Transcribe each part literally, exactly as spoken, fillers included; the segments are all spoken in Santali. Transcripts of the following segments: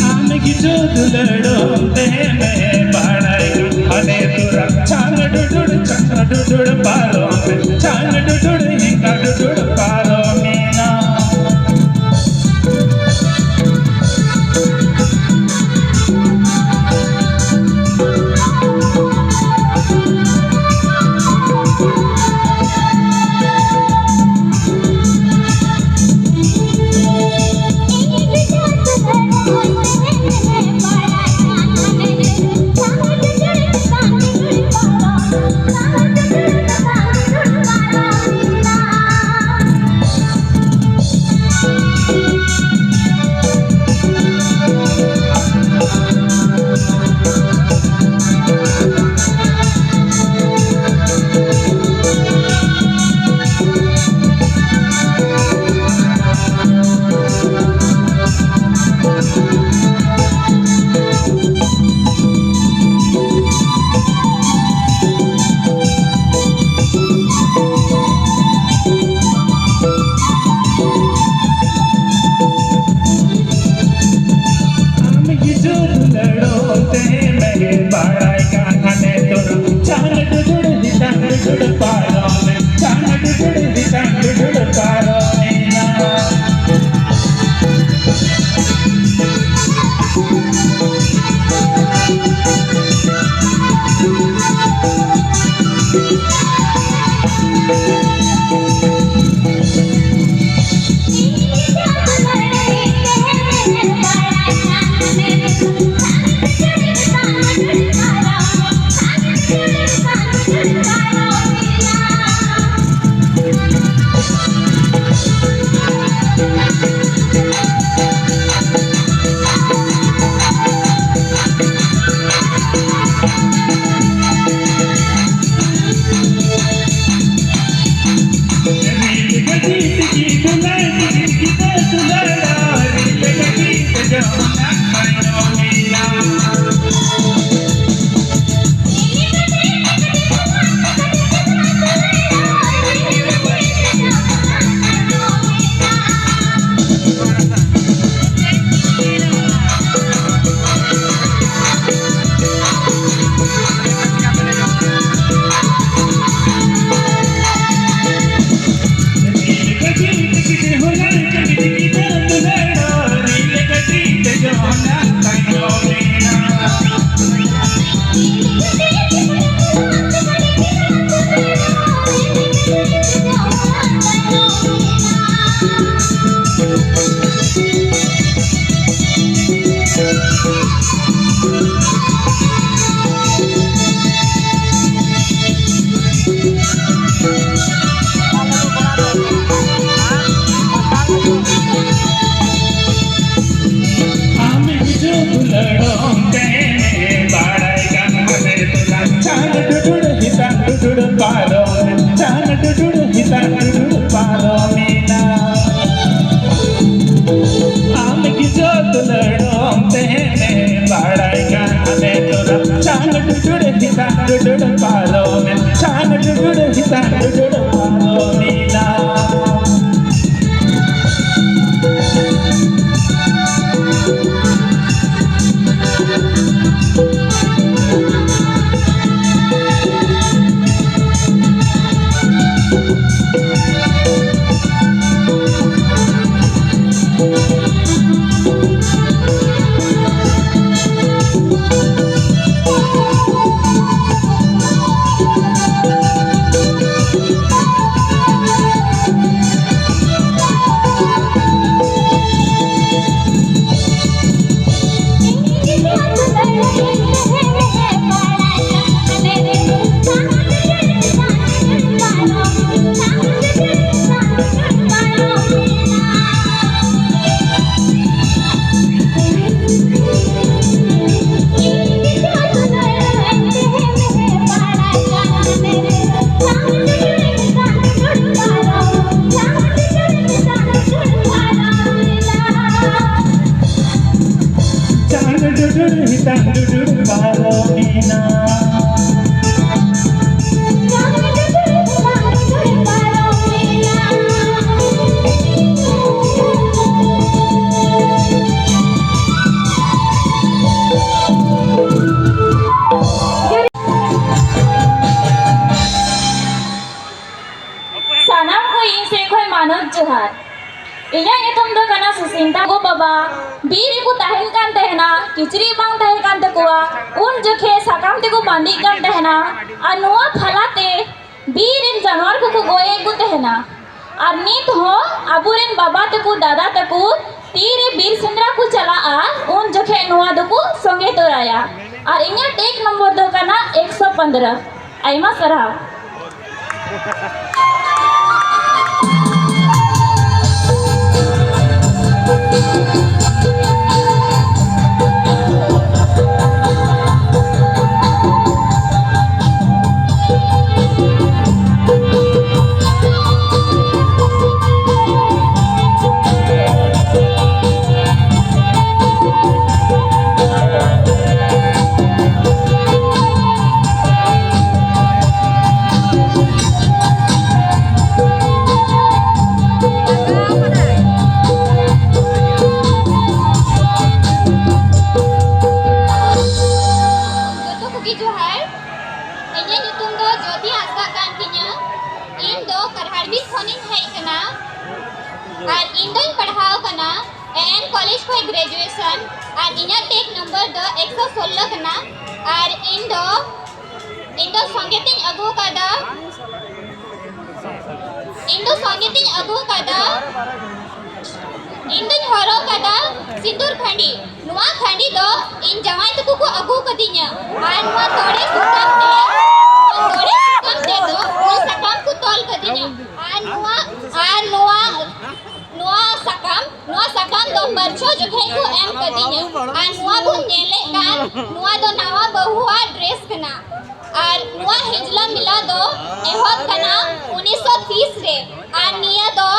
ᱟᱢ ᱜᱮᱪᱚ ᱫᱩᱞᱟᱹᱲᱚᱜ ᱛᱮᱢᱮ ᱵᱟᱲᱟᱭ ᱠᱟᱱ, ᱦᱟᱱᱮ ᱛᱚᱨᱟ ᱪᱷᱟᱝ ᱰᱩᱰᱩᱲ, ᱪᱷᱟᱝ ᱰᱩᱰᱩᱲ ᱯᱟᱨᱚᱢ ᱢᱮ, ᱪᱷᱟᱝ ᱰᱩᱰᱩᱲ, ᱦᱤᱝᱜᱟ ᱰᱩᱰᱩᱲ ᱯᱟᱨᱚᱢᱮᱱᱟ᱾ ᱟᱢ ᱦᱤᱡᱩᱜ ᱫᱩᱞᱟᱹᱲᱚᱜ ᱛᱮ ᱵᱟᱲᱟᱭ ᱠᱟᱱ ᱦᱟᱱᱮ ᱛᱚᱞᱟ ᱪᱟᱸᱫ ᱰᱩᱰᱩᱲ ᱦᱤᱛᱟᱱ ᱰᱩᱰᱩᱲ ᱯᱟᱨᱚᱢ, ᱪᱟᱸᱫ ᱰᱩᱰᱩᱲ ᱦᱤᱛᱟᱱ ᱰᱩᱰᱩᱲ ᱯᱟᱨᱚᱢᱮᱱᱟ᱾ ᱟᱢ ᱦᱤᱡᱩᱜ ᱫᱩᱞᱟᱹᱲᱚᱜ ᱛᱮ ᱵᱟᱲᱟᱭ ᱠᱟᱱ ᱦᱟᱱᱮ ᱛᱚᱞᱟ ᱪᱟᱸᱫ ᱰᱩᱰᱩᱲ ᱦᱤᱛᱟᱱ ᱰᱩᱰᱩᱲ ᱯᱟᱨᱚᱢ, ᱪᱟᱸᱫ ᱰᱩᱰᱩᱲ ᱦᱤᱛᱟᱱ ᱰᱩᱰᱩᱲ ᱯᱟᱨᱚᱢᱮᱱᱟ᱾ ᱡᱚᱦᱟᱨ᱾ ᱤᱧᱟᱹᱜ ᱧᱩᱛᱩᱢ ᱫᱚ ᱠᱟᱱᱟ ᱥᱩᱥᱤᱱᱛᱟ᱾ ᱜᱚ ᱵᱟᱵᱟ ᱵᱤᱨ ᱨᱮᱠᱚ ᱛᱟᱦᱮᱱ ᱠᱟᱱ ᱛᱟᱦᱮᱱᱟ, ᱠᱤᱪᱨᱤᱡ ᱵᱟᱝ ᱛᱟᱦᱮᱸ ᱠᱟᱱ ᱛᱟᱠᱚᱣᱟ, ᱩᱱ ᱡᱚᱠᱷᱮᱡ ᱥᱟᱠᱟᱢ ᱛᱮᱠᱚ ᱵᱟᱸᱫᱮᱜ ᱠᱟᱱ ᱛᱟᱦᱮᱱᱟ᱾ ᱟᱨ ᱱᱚᱣᱟ ᱯᱷᱟᱞᱟ ᱛᱮ ᱵᱤᱨ ᱨᱮᱱ ᱡᱟᱱᱣᱟᱨ ᱠᱚᱠᱚ ᱜᱚᱡ ᱮᱫ ᱠᱚ ᱛᱟᱦᱮᱱᱟ᱾ ᱟᱨ ᱱᱤᱛ ᱦᱚᱸ ᱟᱵᱚᱨᱮᱱ ᱵᱟᱵᱟ ᱛᱟᱠᱚ, ᱫᱟᱫᱟ ᱛᱟᱠᱚ ᱛᱤᱨᱮ ᱵᱤᱨ ᱥᱮᱸᱫᱽᱨᱟ ᱠᱚ ᱪᱟᱞᱟᱜᱼᱟ, ᱩᱱ ᱡᱚᱠᱷᱮᱡ ᱱᱚᱣᱟ ᱫᱚᱠᱚ ᱥᱚᱸᱜᱮ ᱛᱚᱨᱟᱭᱟ᱾ ᱟᱨ ᱤᱧᱟᱹᱜ ᱴᱮᱠ ᱱᱚᱢᱵᱚᱨ ᱫᱚ ᱠᱟᱱᱟ ᱮᱠᱥᱚ ᱯᱚᱱᱫᱽᱨᱚ᱾ ᱟᱭᱢᱟ ᱥᱟᱨᱦᱟᱣ᱾ ᱡᱚᱛᱚ ᱠᱚᱜᱮ ᱡᱚᱦᱟᱨ᱾ ᱤᱧᱟᱹᱜ ᱧᱩᱛᱩᱢ ᱫᱚ ᱡᱳᱛᱤ ᱦᱟᱸᱥᱫᱟ ᱠᱟᱱ ᱛᱤᱧᱟᱹ᱾ ᱤᱧ ᱫᱚ ᱠᱟᱨᱦᱟᱲᱵᱤᱞ ᱠᱷᱚᱱᱤᱧ ᱦᱮᱡ ᱟᱠᱟᱱᱟ᱾ ᱟᱨ ᱤᱧ ᱫᱚᱧ ᱯᱟᱲᱦᱟᱣ ᱟᱠᱟᱱᱟ ᱮ ᱮᱱ ᱠᱚᱞᱮᱡᱽ ᱠᱷᱚᱱ ᱜᱨᱮᱡᱩᱭᱮᱥᱚᱱ᱾ ᱟᱨ ᱤᱧᱟᱹᱜ ᱴᱮᱠ ᱱᱚᱢᱵᱚᱨ ᱫᱚ ᱮᱠᱥᱚ ᱥᱳᱞᱞᱳ ᱠᱟᱱᱟ᱾ ᱟᱨ ᱤᱧ ᱫᱚ, ᱤᱧ ᱫᱚ ᱥᱚᱸᱜᱮ ᱛᱤᱧ ᱟᱹᱜᱩ ᱟᱠᱟᱫᱟ, ᱤᱧ ᱫᱚ ᱥᱚᱸᱜᱮ ᱛᱤᱧ ᱟᱹᱜᱩ ᱟᱠᱟᱫᱟ, ᱤᱧ ᱫᱚᱧ ᱦᱚᱨᱚᱜ ᱟᱠᱟᱫᱟ ᱥᱤᱸᱫᱩᱨ ᱠᱷᱟᱸᱰᱤ᱾ ᱱᱚᱣᱟ ᱠᱷᱟᱸᱰᱤ ᱫᱚ ᱤᱧ ᱡᱟᱶᱟᱭ ᱛᱟᱠᱚ ᱠᱚ ᱟᱹᱜᱩ ᱟᱠᱟᱫᱤᱧᱟ᱾ ᱟᱨ ᱱᱚᱣᱟ ᱛᱚᱲᱮ ᱥᱟᱠᱟᱢ ᱛᱮ, ᱛᱚᱲᱮ ᱥᱟᱠᱟᱢ ᱛᱮᱫᱚ ᱩᱞ ᱥᱟᱠᱟᱢ ᱠᱚ ᱛᱚᱞ ᱠᱟᱫᱤᱧᱟ᱾ ᱟᱨ ᱱᱚᱣᱟ, ᱟᱨ ᱱᱚᱣᱟ, ᱱᱚᱣᱟ ᱥᱟᱠᱟᱢ, ᱱᱚᱣᱟ ᱥᱟᱠᱟᱢ ᱫᱚ ᱯᱟᱹᱨᱪᱷᱟᱹ ᱡᱚᱠᱷᱮᱡ ᱠᱚ ᱮᱢ ᱠᱟᱫᱤᱧᱟ᱾ ᱟᱨ ᱱᱚᱣᱟ ᱵᱚᱱ ᱧᱮᱞᱮᱫ ᱠᱟᱱ, ᱱᱚᱣᱟ ᱫᱚ ᱱᱟᱣᱟ ᱵᱟᱹᱦᱩᱣᱟᱜ ᱰᱨᱮᱥ ᱠᱟᱱᱟ᱾ ᱟᱨ ᱱᱚᱣᱟ ᱦᱤᱡᱞᱟ ᱢᱮᱞᱟ ᱫᱚ ᱮᱦᱚᱵ ᱠᱟᱱᱟ ᱩᱱᱤᱥᱥᱚ ᱛᱤᱥ ᱨᱮ᱾ ᱟᱨ ᱱᱤᱭᱟᱹ ᱫᱚ,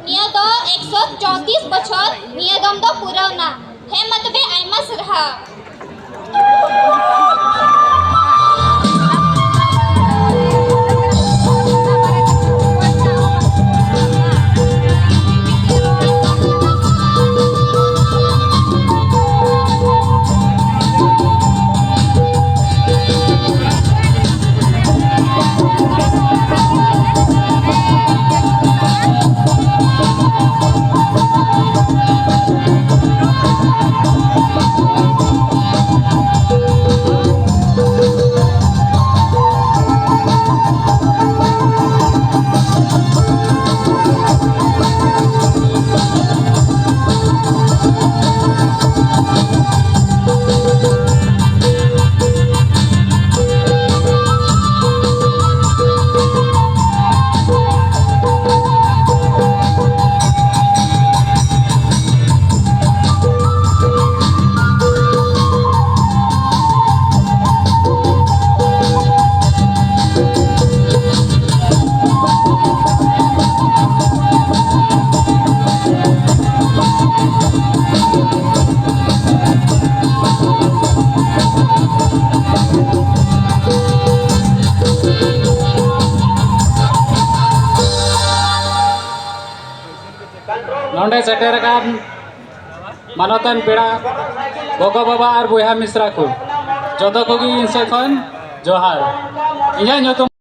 ᱱᱤᱭᱟᱹ ᱫᱚ ᱮᱠᱥᱚ ᱪᱳᱭᱛᱨᱤᱥ ᱵᱚᱪᱷᱚᱨ ᱱᱤᱭᱟᱹ ᱫᱚᱢ ᱫᱚ ᱯᱩᱨᱟᱹᱣᱱᱟ᱾ ᱦᱮᱸ, ᱢᱟ ᱛᱚᱵᱮ, ᱟᱭᱢᱟ ᱥᱟᱨᱦᱟᱣ᱾ ᱱᱚᱰᱮ ᱥᱮᱴᱮᱨ ᱟᱠᱟᱱ ᱢᱟᱱᱚᱛᱟᱱ ᱯᱮᱲᱟ, ᱜᱚᱜᱚ ᱵᱟᱵᱟ ᱟᱨ ᱵᱚᱭᱦᱟ ᱢᱤᱥᱨᱟ ᱠᱚ, ᱡᱚᱛᱚ ᱠᱚᱜᱮ ᱤᱧ ᱥᱮᱫ ᱠᱷᱚᱱ ᱡᱚᱦᱟᱨ᱾ ᱤᱧᱟᱹᱜ ᱧᱩᱛᱩᱢ